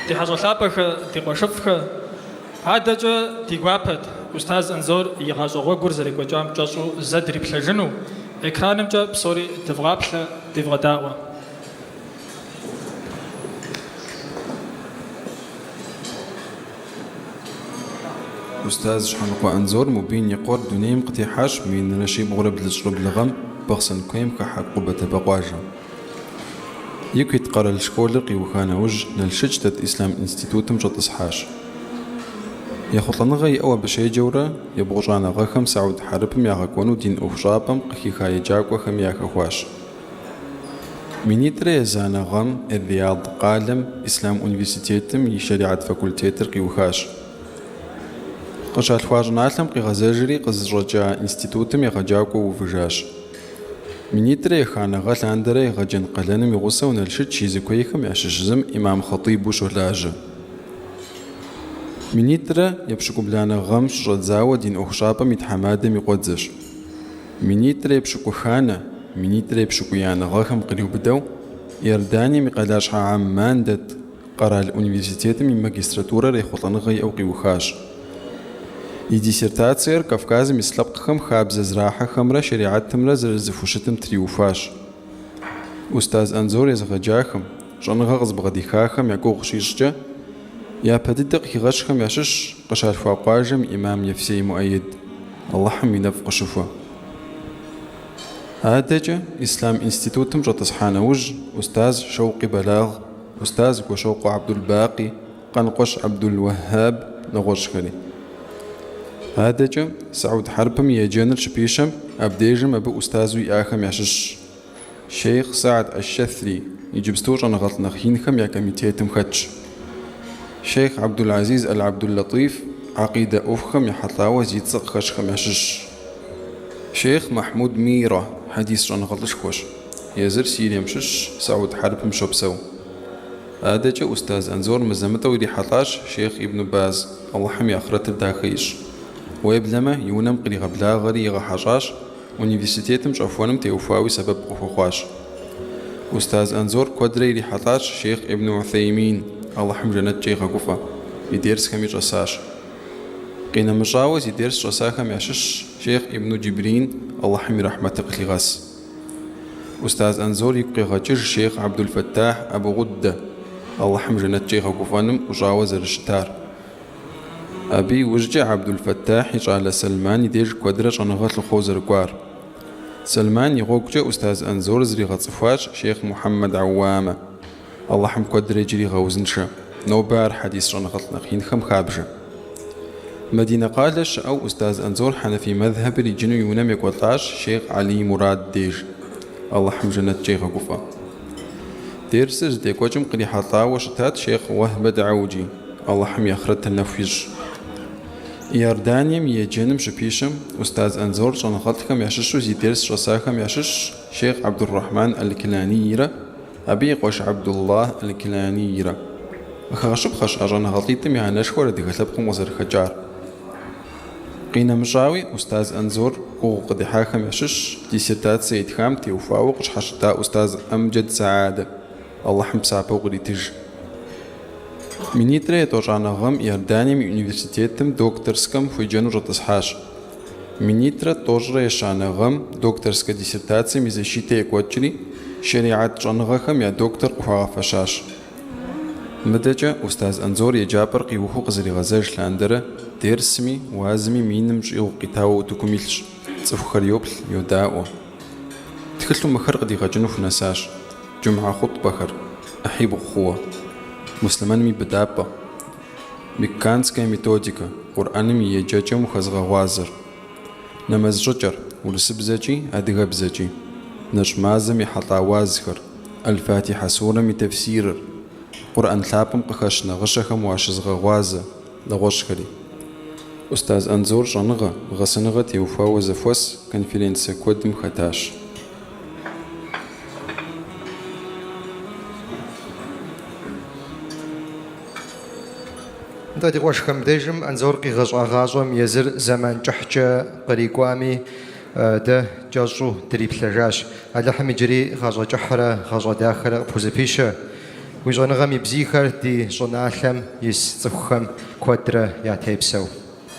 Ди хьэщӏэ лъапӏэхэ, ди къуэшыфӏхэ, адэкӏэ ди гуапэт Устаз Анзор и гъащӏэ гъуэгур зэрекӏуэкӏам кӏэщӏу зэ дриплъэжыну, экранымкӏэ псори дывгъаплъэ, девгъэдаӏуэ. Устаз Щхьэныкъуэ Анзор Мубин и къуэр дунейм къытехьащ 1731 гъэм Бахъсэн куейм хыхьэ Къубэ-Тэбэ къуажэм. Ику ит къэрал школыр къиуха нэужь, Налшыч дэт Ислъам институтым щӏэтӏысхьащ. Ехъулӏэныгъэ иӏэу абы щеджэурэ, ебгъущӏанэ гъэхэм Сауд Хьэрыпым ягъэкӏуэну дин ӏуэхущӏапӏэм къыхиха еджакӏуэхэми яхэхуащ. Минитӏрэ езанэ гъэм Эр-Рияд къалэм Ислъам университетым и шэригьэт факультетыр къиухащ. Къыщалъхуа щӏыналъэм къигъэзэжри къызыщӏэкӏа институтым егъэджакӏуэу увыжащ. Минитӏрэ еханэ гъэ лъандэрэ егъэджэн къалэным и гъусэу Налшыч и зы куейхэм ящыщ зым ӏимам-хъэтӏибу щолажьэ. Минитӏрэ епщыкӏубланэ гъэм щыщӏэдзауэ дин ӏуэхущӏапӏэм и тхьэмадэм и къуэдзэщ. Минитӏрэ епщыкӏуханэ, минитӏрэ епщыкӏуиянэ гъэхэм къриубыдэу Иорданием и къалащхьэ Амман дэт къэрал университетым и магистратурэр ехъулӏэныгъэ иӏэу къиухащ. И диссертациер Кавказым ис лъэпкъхэм хабзэ зрахьэхэмрэ шэригьэтымрэ зэрызэхущытым триухуащ. Устаз Анзор езыгъэджахэм, щӏэныгъэ къызыбгъэдихахэм я гугъу щищӏкӏэ, япэ дыдэ къыхигъэщхэм ящыщщ къыщалъхуа къуажэм и ӏимам Ефсей Муӏэед, Алыхьым и нэфӏ къыщыхуэ. Адэкӏэ, Ислъам институтым щӏэтӏысхьа нэужь, устаз Шэукъи Бэлагъ, устаз Гуэщокъуэ Абдулбакъи, Къанкъуэщ Абдул-Уэхьаб, нэгъуэщӏхэри. Адэкӏэ, Сауд Хьэрыпым и еджэныр щыпищэм, абдежым абы устазу иӏахэм ящыщщ. Шейхъ Саад аш-Шэфри иджыпсту щӏэныгъэлӏ нэхъ инхэм я комитетым хэтщ. Шейхъ Абдул-Азиз аль-Абдул-Латӏиф гьэкъидэ ӏуэхухэм ехьэлӏауэ зи цӏэ къыхэщхэм ящыщщ. Шейхъ Махьмуд Мирэ хьэдис щӏэныгъэлӏышхуэщ. Езыр Сирием щыщщ, Сауд Хьэрыпым щопсэу. Адэкӏэ устаз Анзор мызэ-мытӏэу ирихьэлӏащ Шейхъ Ибну Баз, Алыхьым и ахърэтыр дахэ ищӏ. Уеблэмэ, и унэм къригъэблагъэри игъэхьэщӏащ, университетым щӏэхуэным теухуауи сэбэп къыхуэхъуащ. Устаз Анзор куэдрэ ирихьэлӏащ Шейхъ Ибну Уthеймин, Алыхьым жэнэткӏэ игъэгуфӏэ, и дерсхэми щӏэсащ. Къинэмыщӏауэ зи дерс щӏэсахэм ящыщщ Шейхъ Ибну Джибрин, Алыхьым и рэхьмэтыр къылъигъэс. Устаз Анзор игу къегъэкӏыж Шейхъ Абдул-Фэттахь Абу Гъуддэ, Алыхьым жэнэткӏэ игъэгуфӏэным ӏущӏауэ зэрыщытар. Абы иужькӏэ Абдул-Фэттахь и щӏалэ Сэлман и деж куэдрэ щӏэныгъэ лъыхъуэу зэрыкӏуар. Сэлман и гъуэгукӏэ устаз Анзор зригъэцӏыхуащ Шейхъ Мухьэммэд Ауамэ. Алыхьым куэдрэ иджыри игъэузыншэ. Нобэ ар хьэдис щӏэныгъэлӏ нэхъ инхэм хабжэ. Мадинэ къалэ щыӏэу устаз Анзор Хьэнэфий мэзхьэбыр иджыну и унэм екӏуэлӏащ Шейхъ Алий Мурад деж. Алыхьым жэнэткӏэ игъэгуфӏэ. Дерсыр здекӏуэкӏым кърихьэлӏауэ щытат Шейхъ Уэхьбэ Дауджи, Алыхьым и ахърэтыр нэху ищӏ. Иорданием и еджэным щыпищэм, устаз Анзор щӏэныгъэлӏхэм ящыщу зи дерс щӏэсахэм ящыщщ Шейхъ Абдуррахьман Аль-Киланийрэ абы и къуэш Абдуллах Аль-Киланийрэ. Къыхэгъэщыпхъэщ а щӏэныгъэлӏитӏым я анэшхуэр адыгэ лъэпкъым къызэрыхэкӏар. Къинэмыщӏауи, устаз Анзор гугъу къыдехьахэм ящыщщ диссертацэ итхам теухуауэ къыщхьэщыта устаз Амджэд Саадэ, Алыхьым псапэу къритыж. Минитӏрэ етӏощӏанэ гъэм Иорданием и университетым докторскэм хуеджэну щӏэтӏысхьащ. 2035 гъэм докторскэ диссертацэм и защитэ екӏуэкӏри, шэригьэт щӏэныгъэхэм я доктор къыхуагъэфэщащ. Мыдэкӏэ устаз Анзор еджапӏэр къиухыу къызэригъэзэж лъандэрэ дерсми, уазми миным щӏигъу къитауэ утыкум илъщ, цӏыхухэр йоплъ, йодаӏуэ. Тхылъу мыхэр къыдигъэкӏыну хунэсащ. Джумгьэ хъутӏбэхэр, ӏыхьибгъу хъууэ. Муслъымэным и быдапӏэ. Мекканская методика, Къурӏэным и еджэкӏэм ухэзыгъэгъуазэр. Нэмэз щӏыкӏэр, урысыбзэкӏи адыгэбзэкӏи. Нэщӏ мазэм ехьэлӏа уазхэр, Аль-Фатихьэ сурэм и тэфсирыр, Къурӏэн лъапӏэм къыхэщ нагъыщэхэм уащызыгъэгъуазэ, нэгъуэщӏхэри. Устаз Анзор щӏэныгъэ, гъэсэныгъэ теухуауэ зэхуэс, конференцэ куэдым хэтащ. Нтӏэ, ди къуэшхэ, мыбдежым Анзор къигъэщӏа гъащӏэм езыр зэман кӏыхькӏэ кърикӏуами, дэ кӏэщӏу дриплъэжащ. Алыхьым иджыри гъащӏэ кӏыхьрэ гъащӏэ дахэрэ къыпхузэпищэ. Уи щӏэныгъэм и бзийхэр ди щӏыналъэм ис цӏыхухэм куэдрэ ятепсэу.